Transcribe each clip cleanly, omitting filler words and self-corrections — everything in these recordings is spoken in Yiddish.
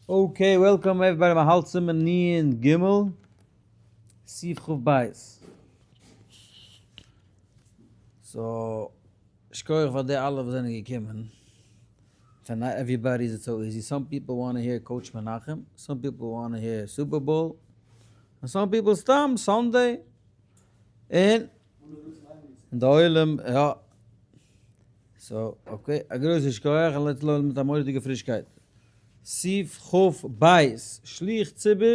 Okay, welcome everybody, מ'האלט סימן נ ג, סעיף כ ב. So, שכוח פאר די אלע וואס זענען געקומען. For not everybody is it so easy, some people wanna hear Coach מנחם, some people wanna hear Super Bowl, און some people סתם Sunday, און די עולם, יא. So, okay, א גרויסע שכוח, און let's learn מיט א מורא'דיגע פרישקייט. סעיף כ ב, שליח ציבור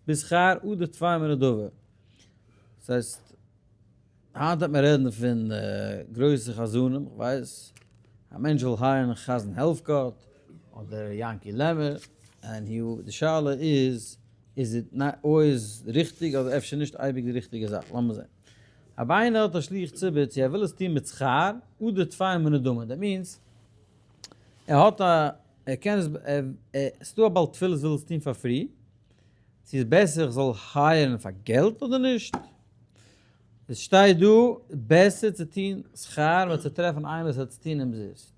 בשכר אדער טפי מנדבה. דאס הייסט, היינט וועט מען רעדן פון גרויסע חזנים, איך ווייס, א מענטש וויל hire ן חזן העלפגאט, אדער יענקי לעמער, און די שאלה איז, איז it always ריכטיג אדער אפשר נישט אייביג די ריכטיגע זאך, לאמיר זען. אויב איינער האט א שליח ציבור צו ער וויל עס טון מיט שכר אדער טפי מנדמה, that means ער האט א, ער קען עס, ס'איז דא א בעל תפילה וואס וויל עס טון פאר free, צו איז בעסער איך זאל hire ן פאר געלט אדער נישט? עס שטייט דא בעסער צו טון שכר ווי צו טרעפן איינער וואס וועט עס טון אומזיסט.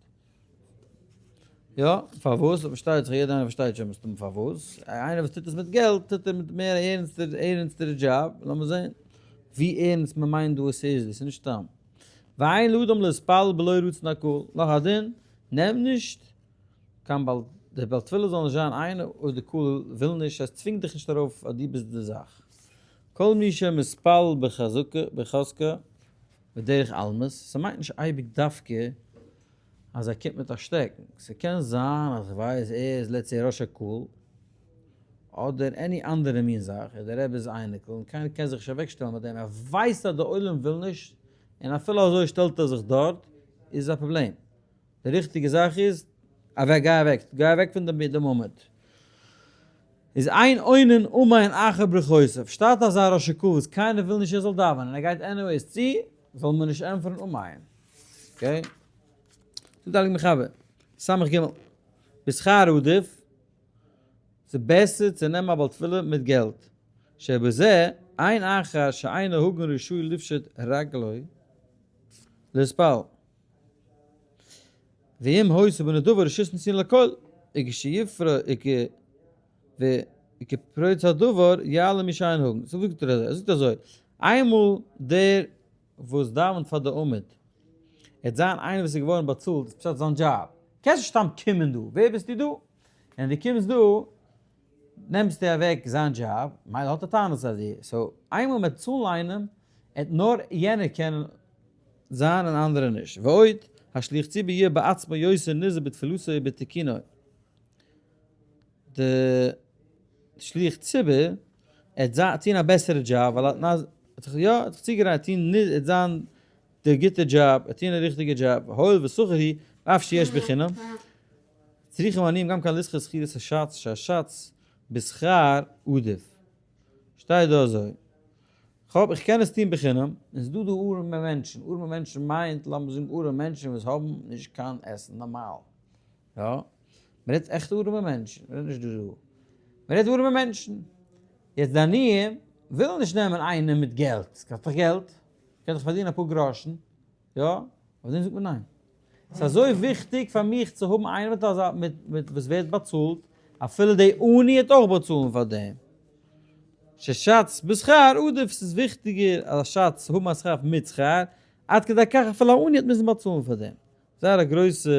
יא, פארוואס? פארשטייט זיך יעדער איינער פארשטייט שוין מסתמא פארוואס. איינער וואס טוט עס מיט געלט טוט ער מיט מער ערנסטער ערנסטערע דזשאב. לאמיר זען ווי ערנסט מען מיינט דא עס איז, דאס איז נישט סתם. ואין לאדם להתפלל בלא רצון הקהל. נאך א דין, נעם נישט קיין בעל, דער בעל תפילה זאל נישט זיין איינער אויב די קהל וויל נישט, עס צווינגט דיך נישט ארויף אז דו ביסט די זאך. כל מי שמתפלל בחזקה בחזקה בדרך אלמות, ס'מיינט נישט אייביג דווקא אז ער קומט מיט א שטעקן, ס'קען זיין אז כ'ווייס ער איז let's say ראש הקהל, אדער any אנדערע מין זאך, ער איז דער רבי'ס אייניקל און קיינער קען זיך נישט אוועקשטעלן מיט דעם, ער ווייסט אז די עולם וויל נישט און אפילו אזוי שטעלט ער זיך דארט, איז א פראבלעם. די ריכטיגע זאך איז, אוועק, גיי אוועק, גיי אוועק פון דעם עמוד. איז אין עונין אמן אחר ברכותיו, שטייט אזא ראש הקהל וואס קיינער וויל נישט ער זאל דאווענען, ער גייט anyways צו, זאל מען נישט ענטפערן אמן. Okay? זאגט די הייליגע מחבר, סמך ג', בשכר עדיף, ס'איז בעסער צו נעמען א בעל תפילה מיט געלט, שבזה אין אחר שאינו הגון רשאי לפשוט רגלו להתפלל. ואם היתה בנדבה רשות נתונה לכל, וכשיפרע וכפרוץ הדבר יעלה מי שאין הגון. So זאגט ער אזוי, ער זאגט אזוי, איינמאל דער וואס דאווענט פאר די עמוד, עט זיין איינער וואס איז געווארן באצאלט, איז פשט זיין דזשאב, קענסט נישט סתם קומען דא, ווער ביסטו דא? און דו קומסט דא נעמסטו אוועק זיין דזשאב, מילא האט ער טענות אויף דיר, so איינמאל מען צאלן איינעם, עט נאר יענער קענען זיין און אנדערע נישט, ועוד, השליח ציבור יהיה בעצמו יותר נזהר בתפילתו ובתיקונו, די שליח ציבור עט זיין טוהן א בעסערע דזשאב ווייל ער האט זיך יא האט זיך צוגעגרייט טוהן עט זיין די גוטע דזשאב עט טוהן די ריכטיגע דזשאב, הואיל ושכר הוא ואף שיש בחינם צריכים עניים גם כן לשכור שכירות הש"ץ שהש"ץ בשכר עדיף. שטייט דא אזוי. כ'האב, איך קען עס טון בחינם, און ס'איז דא דא ארעמע מענטשן, ארעמע מענטשן מיינט לאמיר זאגן ארעמע מענטשן וואס האבן נישט קיין עסן נארמאל, יא, מ'רעדט עכט ארעמע מענטשן, מ'רעדט נישט דא דא, מ'רעדט ארעמע מענטשן, יעצט די עניים ווילן נישט נעמען איינעם מיט געלט, ס'קאסט דאך געלט, קען דאך פארדינען אפאר גראשן, יא, אויף דעם זאגט מען ניין. ס'איז אזוי וויכטיג פאר מיך צו האבן איינער מיט אזא מיט מיט וואס ווערט באצאלט, אפילו די עני וועט אויך באצאלן פאר דעם. ששץ בשכר עדיף, ס'איז וויכטיגער אז א שץ האבן א שכר מיט שכר, עד כדי כך אפילו א עני וועט מוזן באצאלן פאר דעם. זייער א גרויסע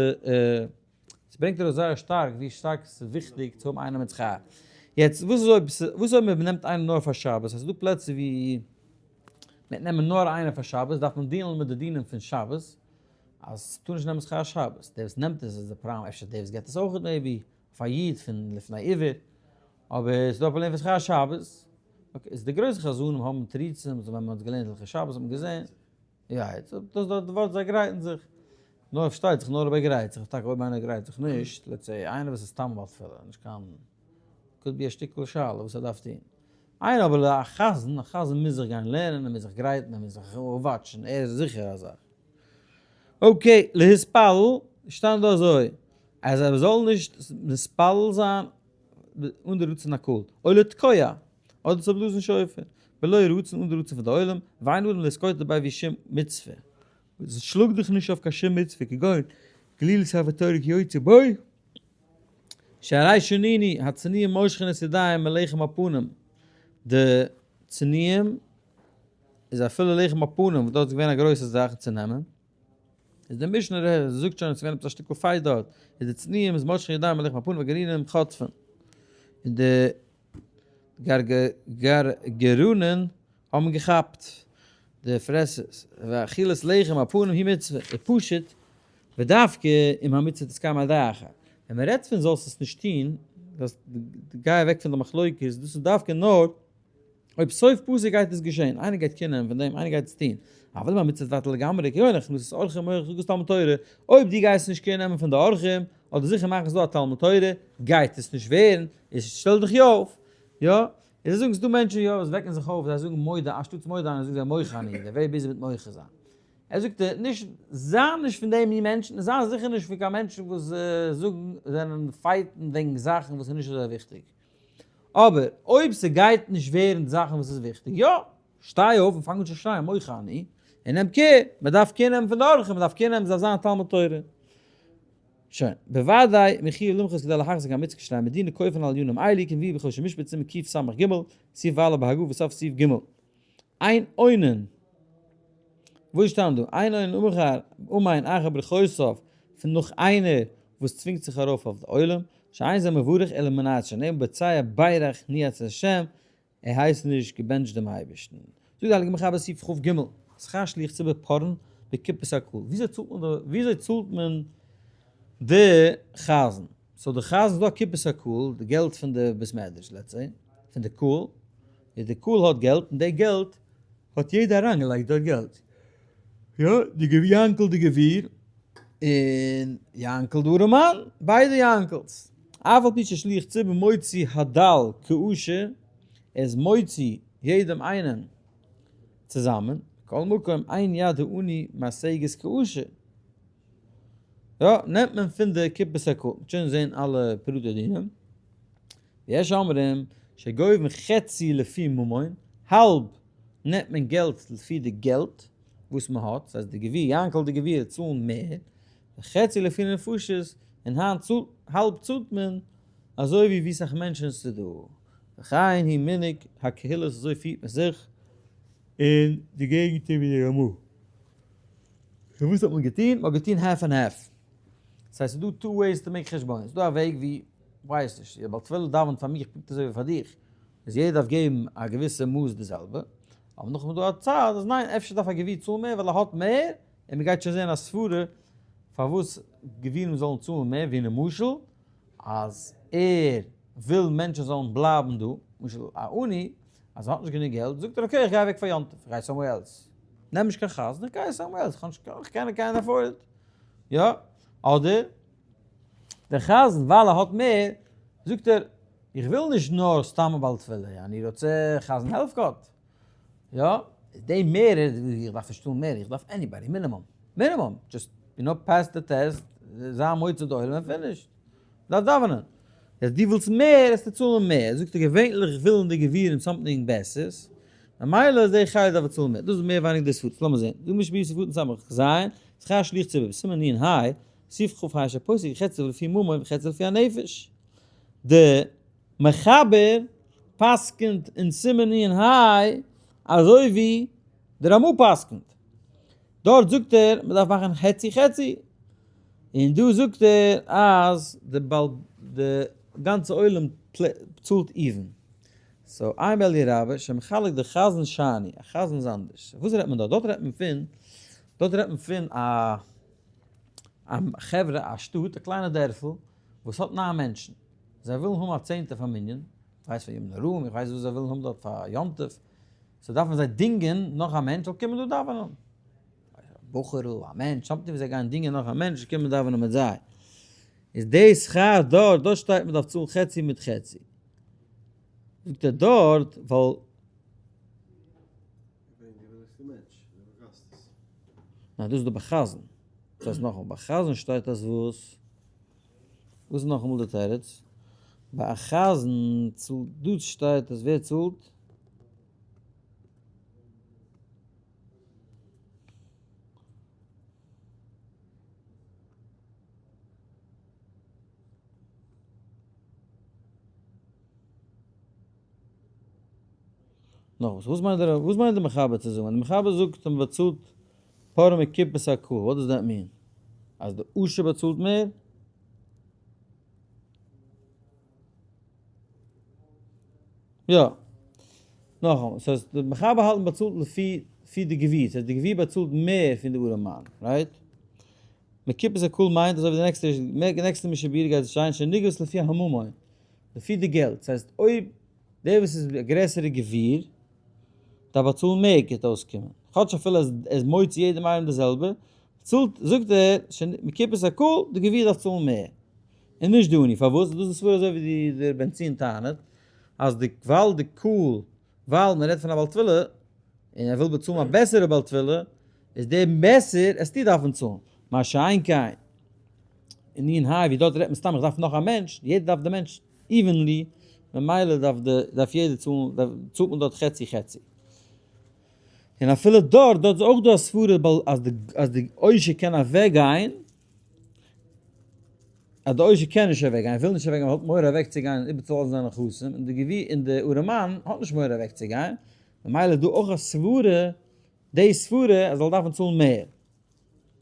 ס'ברענגט ארויס זייער שטארק ווי שטארק ס'איז וויכטיג צו האבן איינער מיט שכר. יעצט וואס איז אויב וואס אויב מ'נעמט איינעם נאר פאר שבת? ס'איז דא פלעצער ווי מ'וועט נעמען נאר איינער פאר שבת דארף מען deal ן מיט די דינים פון שבת אז ס'טאר נישט נעמען שכר שבת. דער וואס נעמט עס איז די פראבלעם, אפשר דער וואס געבט עס אויך maybe, אויף א איד פון לפני עיוור, אבער ס'איז דא א פראבלעם פון שכר שבת. Okay, איז די גרויסע חזנים האבן תירוצים, אזוי ווען מ'האט געלערנט הלכות שבת האט מען געזען, יא, דאס איז די ווארט זיי גרייטן זיך. נאר פארשטייט זיך נאר אויב ער גרייט זיך, טאקע אויב איינער גרייט זיך נישט, let's say איינער וואס איז סתם א בעל תפילה, נישט קיין, could be א שטיקל שאלה וואס ער דארף טון. איינער אבער א חזן, א חזן מוז זיך גיין לערנען, ער מוז זיך גרייטן, ער מוז זיך watch ן, ער איז זיכער א זאך. Okay, להתפלל, שטאנד דא אזוי, אז ער זאל נישט מתפלל זיין אן די רצון הקהל, או לתקוע, אדער צו בלאזן שופר, בלא רצון אן די רצון פון די עולם, ואין אדם להתקוטט בעבור שום מצוה. שלאג דיך נישט אויף קיין שום מצוה, כגון כלילת ספר תורה כיוצא בו. שהרי שנינו הצנועים מושכין את ידיהם מלחם הפנים, די צנועים איז אפילו לחם הפנים וואס דארט איז געווען א גרויסע זאך צו נעמען, איז די משנה ר זאגט שוין אז ס'איז געווען עפעס א שטיקל fight דארט, איז די צנועים איז מושכין ידיהם מלחם הפנים והגרעינים חוטפין, און די גרגרנים האבן געכאפט די פרעסערס, ואכילת לחם הפנים היא מצוה, איז פשוט ודווקא אם המצוה תתקיים על ידי אחר. ווען מען רעדט פון זאלסט עס נישט טון, זאלסט גיי אוועק פון די מחלוקת, דאס איז דווקא נאר אויב סוף פסוק גייט עס געשען, איינער גייט קעיר נעמען פון דעם, איינער גייט עס טון. אבל אם המצוה תתבטל לגמרי, כגון הכנסת אורחים או החזקת תלמוד תורה, אויב דו גייסט נישט קעיר נעמען פון די אורחים, אדער זיכער מאכן ס'איז דא א תלמוד תורה, גייט עס נישט ווערן, איז שטעל דיך יא אויף. יא, און זיי זאגן ס'איז דא מענטשן יא וואס וועקן זיך אויף, זיי זאגן מודה, אנשטאטס מודה אני זאגן זיי מוחה אני, they're very busy מיט מוחה זיין. ער זאגט נישט, זיי נישט פון די מין מענטשן, זיי זיכער נישט פון קיין מענטשן וואס זאגן, זענען fight ן וועגן זאכן וואס איז נישט אזוי וויכטיג. אבער אויב ס'גייט נישט ווערן זאכן וואס איז וויכטיג, יא, שטיי אויף און פאנג אן צו שרייען מוחה אני, און נעם קער, מ'דארף קער נעמען פון די אורחים, מ'דארף קער נעמען ס'דארף זיין א תלמוד תורה. שוין, בוודאי מחויב למחות כדי להחזיק המצוה כשתהא המדינה כופה על ענינים אלו כמבואר בחושן משפט סימן קס"ג, סעיף א' בהגה וסוף סעיף ג'. אין עונין, וואו שטייט דא? אין עונין אמחר אמן אחר ברכותיו פון נאך איינער וואס צווינגט זיך ארויף אויף די עולם, שאין זה מברך אלא מנאץ שנאמר בוצע בירך ניאץ השם, ער הייסט נישט געבענטשט דעם אייבערשטן. זאגט די הייליגע מחבר סעיף כ"ג, שכר שליח ציבור פורעין בקופת הקהל, וויאזוי צאלט מען די וויאזוי צאלט מען די חזן? so די חזן איז דא א קופת הקהל, די געלט פון די בית מדרש let's say, פון די קהל, איז די קהל האט געלט און די געלט האט יעדער אריינגעלייגט דארט געלט, יא, די גביר יאנקל די גביר און יאנקל די ארעמאן, ביידע יאנקלס, אף על פי ששליח ציבור מוציא הדל כעושר, ער איז מוציא יעדעם איינעם צוזאמען, מכל מקום אין יד העני משגת כעושר, יא, נעמט מען פון די קופת הקהל, מ'וועט שוין זען אלע פרטי דינים. ויש אומרים שגובין חצי לפי ממון, האלב נעמט מען געלט לפי די געלט וואס מען האט, ס'הייסט די גביר, יענקל די גביר צאלן מער, וחצי לפי נפשות, און היינט צאלט, האלב צאלט מען אזוי ווי ווי סאך מענטשן ס'איז דא, וכן היא מנהג הקהילות אזוי פירט מען זיך אין די געגנטער ווי די רמא. און וואס האט מען געטון? מען האט געטון half and half. ס'הייסט ס'איז דא two ways to make חשבונות, ס'איז דא א וועג ווי, כ'ווייס נישט, דער בעל תפילה דאווענט פאר מיך פונקט אזוי ווי פאר דיך, איז יעדער דארף געבן א געוויסע מאס די זעלבע, אבער נאכדעם איז דא א צד אז ניין אפשר דארף א גביר צאלן מער ווייל ער האט מער, און מ'גייט שוין זען א סברה פארוואס גבירים זאלן צאלן מער, ווי למשל אז ער וויל מענטשן זאלן בלייבן דא, למשל א עני אז ער האט נישט גענוג געלט זאגט ער okay איך גיי אוועק פאר יום טוב, איך גיי somewhere else, נעם נישט קיין חזן איך גיי somewhere else, איך האב נישט איך קען קען afford it, יא, אדער דער חזן ווייל ער האט מער זאגט ער איך וויל נישט נאר סתם א בעל תפילה, אני רוצה חזן העלפגאט, יא, די מער, איך דארף נישט צאלן מער, איך דארף anybody, minimum, minimum, just you know pass the test, זיי מוצא די עולם און finish, דארף דאווענען. יעצט דו ווילסט מער, וועסטו צאלן מער, זאגט ער געווענליך ווילן די גבירים something בעסערס, ממילא איז די חלק דארף ער צאלן מער, דאס איז מער ווייניגער די ספרות, לאמיר זען, זאג מיר שביעי ספרות סמך ז, שכר שליח ציבור, סימן נ ה, סעיף כ ה שפוסק חצי לפי ממון וחצי לפי הנפש. די מחבר פסק'נט אין סימן נ ה אזוי ווי די רמא פסק'נט. דארט זאגט ער מען דארף מאכן חצי חצי, און דא זאגט ער אז די בעל די גאנצע עולם צאלט even. so עיין באלי' רבה שמחלק די חזן שאני, א חזן איז אנדערש. וואס רעדט מען דארט? דארט רעדט מען פון דארט רעדט מען פון א א חברה א שטאט א קליינע דערפל וואס האט ניין מענטשן, זיי ווילן האבן א צענטע פאר מנין, איך ווייס פאר ימים נוראים, איך ווייס וואס זיי ווילן האבן דארט פאר יום טוב, so דארפן זיי דינגען נאך א מענטש זאל קומען דא דאווענען. א בחור'ל, א מענטש, something וואס זיי גייען דינגען נאך א מענטש זאל קומען דאווענען מיט זיי. איז די שכר דארט, דארט שטייט מען דארף צאלן חצי מיט חצי. זאגט ער דארט ווייל. ניין דאס איז דא ביי חזן. דאס הייסט נאכאמאל, ביי חזן שטייט אז וואס? וואס איז נאכאמאל די תירוץ? ביי א חזן צאלט, דא שטייט אז ווער צאלט? נאך וואס? וואס מיינט דער וואס מיינט דער מחבר צו זאגן? ווען דער מחבר זאגט אז מען באצאלט פאר מקופת הקהל, what does that mean? אז די עושר באצאלט מער? יא. נאכאמאל, ס'הייסט די מחבר האלט מען באצאלט לפי לפי די גביר, ס'הייסט די גביר באצאלט מער פון די ארעמאן, right? מקופת הקהל מיינט אזוי ווי די נעקסטע נעקסטע משביר גייט זיין שנגבות לפי הממון, לפי די געלט, ס'הייסט אויב דער וואס איז א גרעסערע גביר דארף באצאלן מער גייט אויסקומען, כאטש אפילו ער איז מוציא יעדעם איינעם די זעלבע, צאלט זאגט ער מקופת הקהל די גביר דארף צאלן מער, און נישט די עני, פארוואס? דאס איז סברא אזוי ווי דער בנציון טענה'ט אז די ווייל די קהל ווייל מען רעדט פון א בעל תפילה און ער וויל באצאלן א בעסערע בעל תפילה איז דער בעסער עסטו דארפן צאלן, מה שאין כן אין אין היי ווי דארט רעדט מען סתם איך דארף נאך א מענטש, יעדער דארף די מענטש evenly, ממילא דארף די דארף יעדער צאלן צאלט מען דארט חצי חצי. און אפילו דארט דארט איז אויך דא א סברא אז די אז די עושר קען אוועק גיין, אז די עושר קען נישט אוועק גיין, ער וויל נישט אוועק גיין, ער האט מורא אוועק צו גיין און איבערצולאזן זיינע נכסים, און די גביר און די ארעמאן האט נישט מורא אוועק צו גיין, ממילא איז דא אויך א סברא, די סברא אז ער זאל דארפן צאלן מער.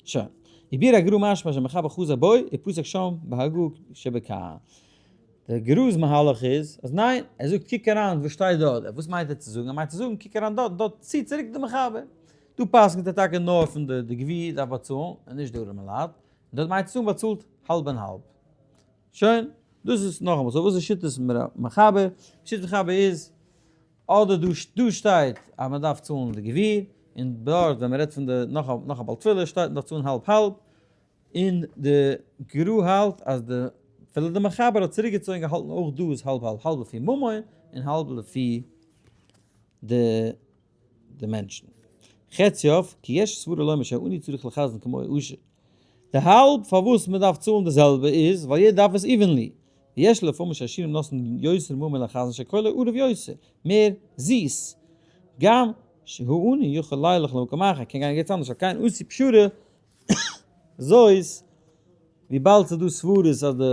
שוין. וביאור הגרא משמע שמחבר חזר בו ופסק שם בהגה שבכאן. דער גרא'ס מהלך איז אז ניין, ער זאגט קוק אריין וואס שטייט דארט, וואס מיינט ער צו זאגן? ער מיינט צו זאגן קוק אריין דארט, דארט צי צוריק די מחבר. דא פסק'נט ער טאקע נאר פון די די גביר דארף באצאלן און נישט די ארעמע לייט, און דארט מיינט צו זאגן באצאלט האלב און האלב. שוין, דאס איז נאכאמאל, so וואס איז שיטת מחבר? שיטת מחבר איז אדער דא דא שטייט אז מען דארף צאלן די גביר, און דארט ווען מען רעדט פון די נאך א נאך א בעל תפילה שטייט מען דארף צאלן האלב האלב, און די גרא האלט אז די אפילו די מחבר האט צוריק געצויגן געהאלטן אויך דא איז האלב האלב, האלב לפי ממון און האלב לפי די די מענטשן. חציו, כי יש סברה לומר שהעני צריך לחזן כמו העשיר. די האלב פארוואס מען דארף צאלן די זעלבע איז ווייל יעדער דארף עס evenly. ויש לפעמים שהעשירים נותנין יותר ממון לחזן שקולו ערב יותר, מער זיס. גם שהעני יכול לילך למקום אחר, קען גיין ערגעץ אנדערש, על כן עשו פשרה זאת, וויבאלד ס'איז דא סברות אז די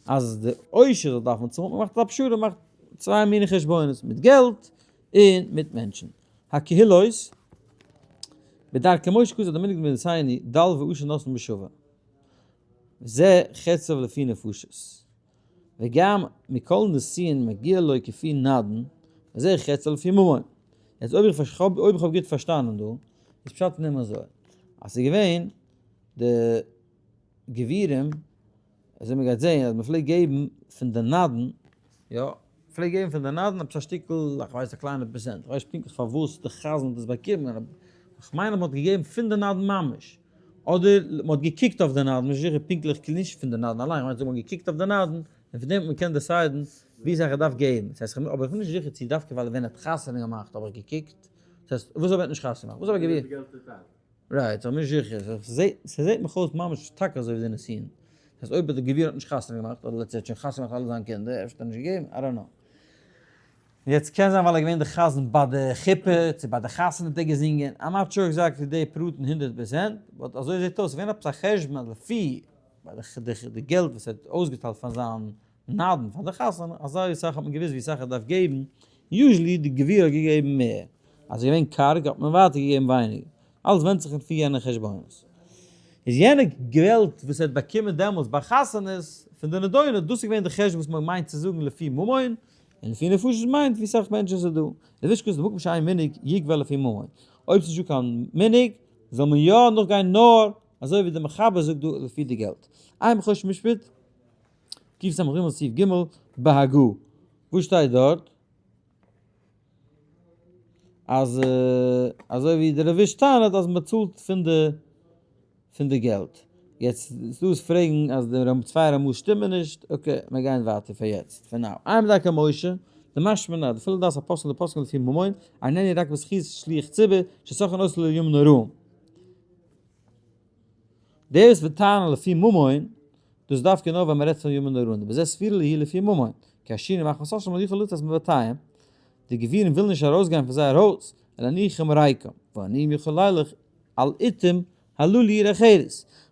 אז די עושר זאל דארפן צאלן, מ'מאכט א פשרה, מ'מאכט צוויי מיני חשבונות, מיט געלט און מיט מענטשן. הקהילות, בדרכי משה כזאת דמנהג דמדינתינו, דל ועשיר נותנין בשווה. זה חציו לפי נפשות. וגם מכל נשיאין מגיע לו כפי נדן, וזה חציו לפי ממון. יעצט אויב איך אויב איך האב גוט פארשטאנען דא, איז פשט אין דעם אזוי, אז ס'איז געווען די גבירים, אזוי מ'גייט זעהן אז מ'פלעגט געבן פון די נדן, יא, מ'פלעגט געבן פון די נדן עפעס א שטיקל, איך ווייס א קליינע פערסענט, איך ווייס נישט פונקטליך פארוואס די חזן האט עס באקומען, אבער איך מיין אז מ'האט געגעבן פון די נדן ממש, אדער מ'האט געקוקט אויף די נדן, נישט זיכער פונקטליך נישט פון די נדן אליין, איך מיין מ'האט געקוקט אויף די נדן, און פון דעם האט מען געקענט decide ן ווי סאך ער דארף געבן, דאס הייסט אבער איך בין נישט זיכער צו דווקא ווייל ווען ער האט חתונה געמאכט האב איך געקוקט, דאס הייסט וואס אויב ער האט נישט חתונה געמאכט, וואס אויב ער האט געווי. right, איך בין נישט זיכער, ס'זעט מיך אויס ממש טאקע אזוי ווי די נשיאים. דאס הייסט אויב די גביר האט נישט חתונה געמאכט, אדער let's say ער האט שוין חתונה געמאכט אלע זיינע קינדער, אפשר האט ער נישט געגעבן, I don't know. יעצט קען זיין ווייל ער איז געווען די חזן ביי די חופה, צו ביי די חתונה האט ער געזינגען, I'm not sure exactly די פרטים 100%, but אזוי זעט אויס, ס'איז געווען עפעס א חשבון אז לפי די געלט וואס ער האט אויסגעטיילט פאר זיין נדן פאר די חתונה, אזוי סאך האט מען געוואוסט ווי סאך ער דארף געבן, usually די גביר האט געגעבן מער, אז איז געווען קארג האט מען ווייטער געגעבן ווייניגער, אלעס ווענדט זיך לפי יענע חשבונות. איז יענע געלט וואס ער האט באקומען דעמאלטס ביי חתונות פון די נדונות, דאס איז געווען די חשבון וואס מען מיינט צו זאגן לפי ממון, און לפי נפשות מיינט ווי סאך מענטשן ס'איז דא. לפיכך במקום שאין מנהג יגבה לפי ממון. אויב ס'איז נישטא קיין מנהג, זאל מען יא נאכגיין נאר אזוי ווי די מחבר זאגט דא לפי די געלט. עיין בחושן משפט. קס"ג סעיף ג' בהגה, וואס שטייט דארט? אז אזוי ווי די לבוש טענה'ט אז מען צאלט פון די פון די געלט. יעצט איז דא וואס פרעגן אז די צוויי רמאות שטימען נישט, okay מיר גייען ווייטער פאר יעצט, פאר now. עיין בדרכי משה, דמשמע נא, דאפילו דעת הפוסקים דפוסקים לפי ממון, איננו רק בזכות שליח ציבור, שסוחרין אותו לימים נוראים. דער וואס וועט טענה'ן לפי ממון, דאס דווקא נאר ווען מ'רעדט פון ימים נוראים, ובזה סבירא להו לפי ממון, כי עשירים מחמת עשרם לא יוכלו לצאת מבתיהם, די גבירים ווילן נישט ארויסגיין פון זייער הויז, אלא ניחום ריקם, והעניים יכולין לילך על עתים הללו עיר אחרת,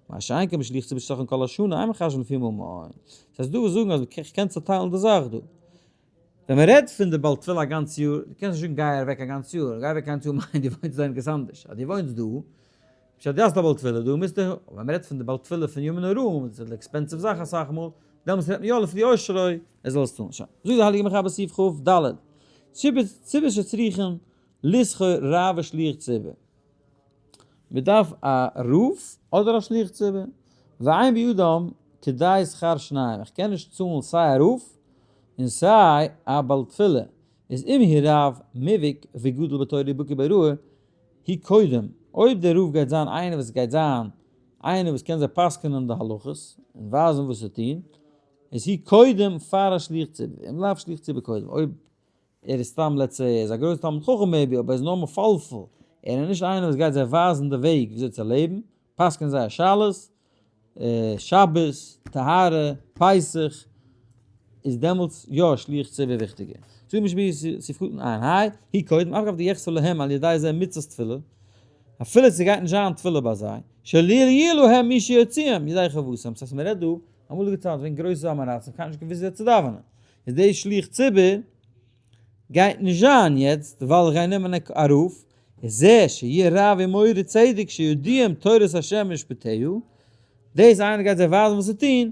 מה שאין כן בשליח ציבור שסוחרין כל השנה, אין מחשבין לפי ממון. ס'הייסט דא וואס זאגן אז מ'קען צעטיילן די זאך דא. ווען מען רעדט פון די בעל תפילה א גאנץ יאר, דו קענסט נישט זאגן גיי אוועק א גאנץ יאר, גיי אוועק א גאנץ יאר מיינט דו וואוינסט דא ערגעץ אנדערש, אז דו וואוינסט דא, פשט דו האסט א בעל תפילה דא מוזטו, אבער ווען מען רעדט פון די בעל תפילה פון ימים נוראים, דאס איז א expensive זאך אסאך מאל, דעמאלטס רעדט מען יא לפי עושרו ער זאל עס טון. שוין. זאגט די הייליגע מחבר סעיף כ"ד, סיבות שצריכין לשכור רב ושליח ציבור. מען דארף א רב אדער א שליח ציבור, ואין בידם כדי שכר שניהם, איך קען נישט צאלן סיי א רב און סיי א בעל תפילה, איז אם הוא רב מובהק וגדול בתורה ובקי בהוראה הוא קודם, אויב דער רב גייט זיין איינער וואס גייט זיין איינער וואס קען זיי פסק'נען די הלכות און ווייזן וואס צו טון, איז הוא קודם פאר א שליח ציבור, אם לאו שליח ציבור קודם, אויב ער איז סתם let's say ער איז א גרויסע תלמיד חכם maybe אבער ער איז נאר מפלפל, ער איז נישט איינער וואס גייט זיי ווייזן די וועג וויאזוי צו לעבן, פסק'ענען זייער שאלות, שבת, טהרה, פסח, איז דעמאלטס יא שליח ציבור וויכטיגער. זאג משנה ברורה סעיף קטן עיין ה', הוא קודם, אף על גב דיחסר להם על ידי זה מצות תפילה, אפילו ס'גייט נישט זיין תפילה ביי זיי, שלא יהיה להם מי שיוציאם ידי חובתם, ס'הייסט מ'רעדט דא אמאליגע צייטן ווען גרויסע עם הארצים קיינער נישט געוואוסט ווי צו דאווענען, איז די שליח ציבור גייט נישט זיין יעצט ווייל איך גיי נעמען א רב, איז זה שיהיה רב ומורה צדק שיודעים תורת השם ומשפטיו, דאס איינער גייט זיי ווייזן וואס צו טון,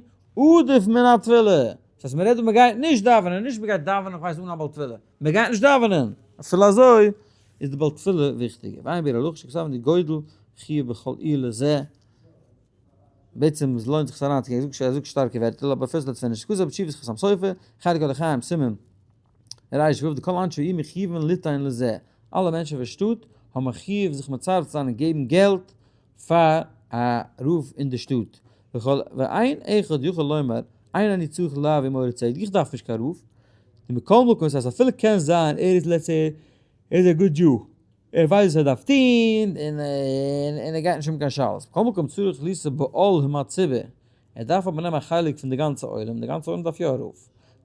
עדיף מן התפילה, דאס הייסט מען רעדט דא מען גייט נישט דאווענען, נישט מען גייט דאווענען איך ווייס אן א בעל תפילה, מען גייט נישט דאווענען, אפילו אזוי איז די בעל תפילה וויכטיגער, ועיין ביאור הלכה שכתב די גודל חיוב בכל עיר לזה. בעצם עס לוינט זיך עס אריינצוגיין, ער זאגט שטארקע ווערטער, אבער first let's finish, כתב בתשובת חתם סופר, חלק אורח חיים, סימן ר"ו, דכל אנשי העיר מחויבין ליתן לזה, אלע מענטשן פון שטאט האבן א חיוב זיך מצרף צו זיין און געבן געלט פאר א רב אין די שטאט, וכל ואין אחד יכול לומר אין אני צריך להביא מורה צדק, איך דארף נישט קיין רב, ומכל מקום, ס'הייסט אפילו קען זיין ער איז let's say ער איז א good Jew, ער ווייסט וואס ער דארף טון און און ער גייט נישט האבן קיין שאלות. מכל מקום צריך לישא בעול עם הציבור, ער דארף אבער נעמען א חלק פון די גאנצע עולם, די גאנצע עולם דארף יא א רב.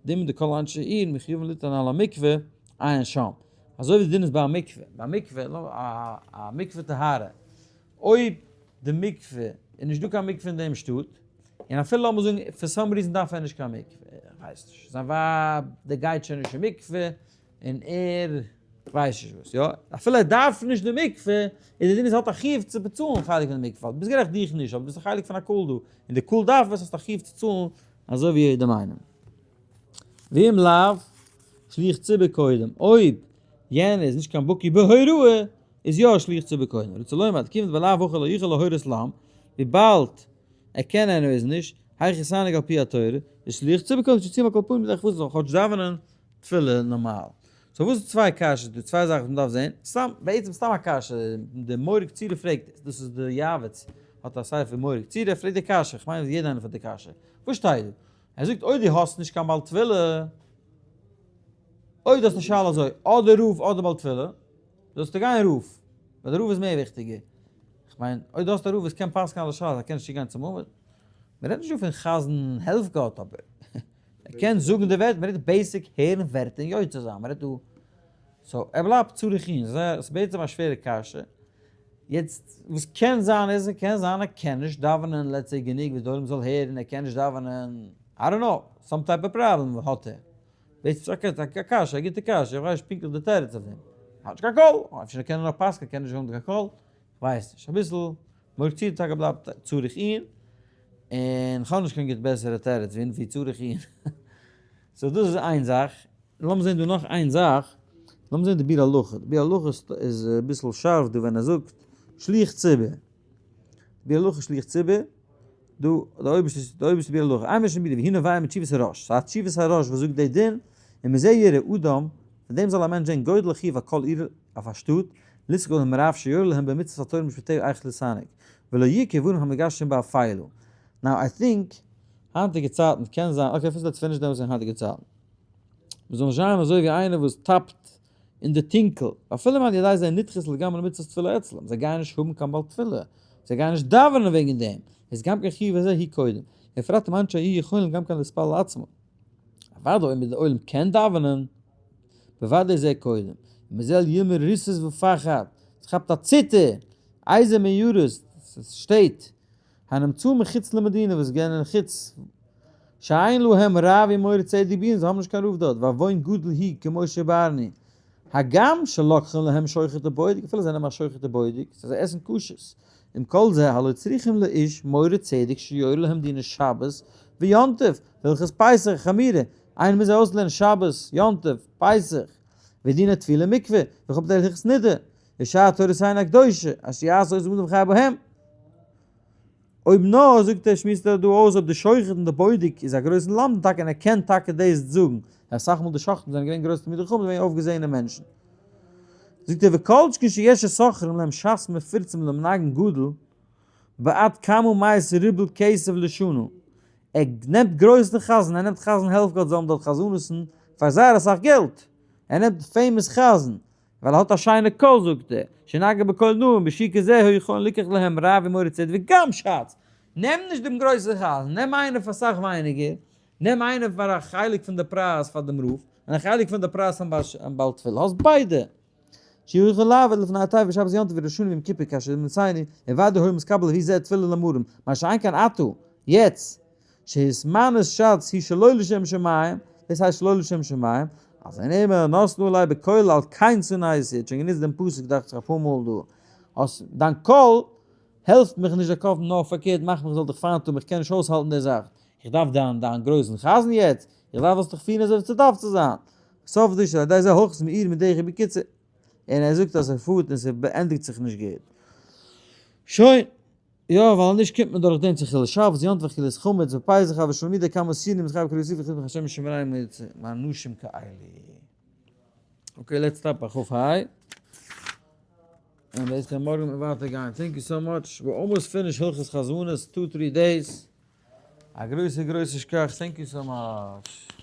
דומין דכל אנשי עיר מחויבין ליתן על המקווה, עיין שם. אזוי ווי די דין איז ביי א מקווה, ביי א מקווה, א מקווה טהרה, אויב די מקווה איז נישט דא קיין מקווה אין דעם שטאט, און אפילו לאמיר זאגן for some reason דארף ער נישט קיין מקווה, איך ווייס נישט, זיין ווייב די גייט שוין נישט אין מקווה, און ער ווייסט נישט וואס, יא, אפילו ער דארף נישט די מקווה, איז די דין איז האט א חיוב צו באצאלן חלק פון די מקווה, ווייל ביסט גערעכט דיך נישט, אבער ביסט א חלק פון א קהל דא, און די קהל דארף עס, האסט א חיוב צו צאלן אזוי ווי יעדעם איינעם. ואם לאו, שליח ציבור קודם, אויב יענער איז נישט קיין בקי בהוראה, איז יא שליח ציבור קודם. רוצה לומר, כיוון דבלאו הכי לא יוכל להורות לעם, וויבאלד ער קען anyways נישט, היכי סנהג על פי התורה, איז שליח ציבור קודם שיצאו מכל פנים ידי חובתם, זאל כאטש דאווענען תפילה נארמאל. so וואס איז צוויי קשיות דא? צוויי זאכן וואס מ'דארף זעהן. סתם, בעצם סתם א קשיא, די מורה קצירה פרעגט עס, דאס איז די יעבץ האט א ספר מורה קצירה, ער פרעגט די קשיא, כ'מיין אז יעדער איינער פרעגט די קשיא. וואס שטייט דא? ער זאגט אויב דו האסט נישט קיין בעל תפילה, אויב דו האסט א שאלה אזוי, אדער רב אדער בעל תפילה, זאלסטו גיין רב, ווייל די רב איז מער וויכטיגער. כ'מיין, אויב דו האסט א רב וואס קען פסק'ענען אלע שאלות, ער קען נישט צוגיין צום עמוד. מ'רעדט נישט דא פון חזן העלפגאט אבער. ער קען זאגן די ווערטער, מ'רעדט basic הערן ווערטער און יוצא זיין, מ'רעדט דא, so ער בלייבט צריך עיון, ס'איז בעצם א שווערע קשיא, יעצט וואס קען זיין איז, קען זיין ער קען נישט דאווענען let's say גענוג וואס די עולם זאל הערן, ער קען נישט דאווענען, I don't know, some type of problem האט ער, דאס איז א קשיא, א גוטע קשיא, איך ווייס נישט פונקטליך די תירוץ אויף דעם, האט נישט קיין קול, אפשר קען ער נאך פסק'ען, קען נישט האבן קיין קול, כ'ווייס נישט, אביסל מורכב טאקע בלייבט צריך עיון, און כ'האב נישט קיין גוט בעסערע תירוץ ווי צריך עיון. so דאס איז איין זאך. לאמיר זען דא נאך איין זאך, לאמיר זען די ביאור הלכה, די ביאור הלכה איז אביסל שארף דא ווען ער זאגט שליח ציבור, ביאור הלכה שליח ציבור, דא די אויבערשטע די אויבערשטע ביאור הלכה, איין משנה ביאור והנה ויין מתשובת הראש, ס'איז א תשובת הראש וואס זאגט די דין, ומזה יראה אדם, פון דעם זאל א מענטש זען גודל חיוב על כל עיר אויף א שטאט, לשכור להם רב שיורה להם במצוות התורה ומשפטיה איך להתנהג, ולא יהיה כדברים המגששים באפלה. now I think היינטיגע צייטן קען זיין, okay first let's finish דעם וואס אין היינטיגע צייטן. מ'זאל נישט זיין אזוי ווי איינער וואס טאפט אין די טונקל, אפילו אם על ידי זה נדחית לגמרי מצוות תפילה אצלם, זיי גייען נישט האבן קיין בעל תפילה, זיי גייען נישט דאווענען וועגן דעם, איז גם כן חיוב הזה הוא קודם, בפרט אם אנשי העיר יכולים גם כן להתפלל עצמם. אוודאי אויב די עולם קען דאווענען, בוודאי זה קודם, ומזה יאמר ריסוס ופחד, עס כאפט א ציטער, איזה מיורס, עס שטייט, הנמצא מחוץ למדינה וואס גענען חוץ. שאין להם רב ומורה צדק בעיר, זיי האבן נישט קיין רב דארט, ועוון גדול הוא כמו שביארנו, הגם שלוקחין להם שוחט ובודק, אפילו זיי נעמען א שוחט ובודק, זיי עסן כשר'ס, עם כל זה הלא צריכים לאיש מורה צדק שיורה להם דיני שבת ויום טוב, והלכות פסח חמירא, איינער מוז זיי אויסלערנען שבת, יום טוב, פסח, ודיני טבילה מקווה, וכו' הלכות נידה, ושאר תורותינו הקדושה, אשר יעשה אותם אדם חי בהם. אויב נאר, זאגט ער, שמועסט ער דא אויס אויב די שוחט און די בודק איז א גרויסן למדן טאקע און ער קען טאקע דאס זאגן, אסאך מאל די שוחטים זענען געווען גרויסע תלמידי חכמים געווען אויפגעזעענע מענטשן. זאגט ער וכל שכן שיש ששוכרים להם שס מפורסם למנגן גדול בעד כמה מאות רובל כסף לשנה, ער נעמט גרויסן חזן, ער נעמט חזן העלפגאט זאל האבן דארט חזנות'ן פאר זייער אסאך געלט, ער נעמט famous חזן, ווייל ער האט א שיינע קול זאגט ער, שנגע בקול נעים בשיר כזה היו יכולין ליקח להם רב ומורה צדק וגם שץ, נעם נישט דעם גרויסן חזן, נעם איינער פאר סאך ווייניגער, נעם איינער פאר א חלק פון די פרייז פאר דעם רב, און א חלק פון די פרייז פארן בעל תפילה, האסט ביידע. שיוכל לעבוד לפני התיבה בשבת יום טוב וראש השנה ויום כיפור כאשר נמצאני, און ודאי היה מתקבל לפי זה תפילה למרום, מה שאין כן עתה, יעצט, שהתמנות שץ היא שלא לשם שמים, דאס הייסט שלא לשם שמים, אז אין אימער נתנו עלי בקול על כן שנאתי, האט שוין גענוצט דעם פסוק דאכט זיך אפאר מאל דא, אז דיין קול העלפט מיך נישט דער קאפ נאר פארקערט מאכט מיך זאל דיך פיינט האבן איך קען נישט אויסהאלטן די זאך, איך דארף דיין דיין גרויסן חזן יעצט, איך דארף זאלסט דיך פירן אזוי ווי ס'דארף צו זיין. סוף דרשה על ידי זה הולכת מעיר מדרך בקיצור, און ער זאגט אז ער פארט און ס'ענדיגט זיך נישט גוט. שוין. יא, ווייל נישט קומט מען דורך דעם צו חילול שבת, יום טוב אכילת חמץ, ופסח אבער שלמידה כמה סינים זכר קרוב יוסיף וחוץ השם ישמרינו מאנשים כאלה. okay, let's stop ביי כ ה. און בעז ה מארגן וועט מען ווייטער גיין. thank you so much. we almost finish הלכות חזנות, two three days. א גרויסע גרויסע שכח, thank you so much.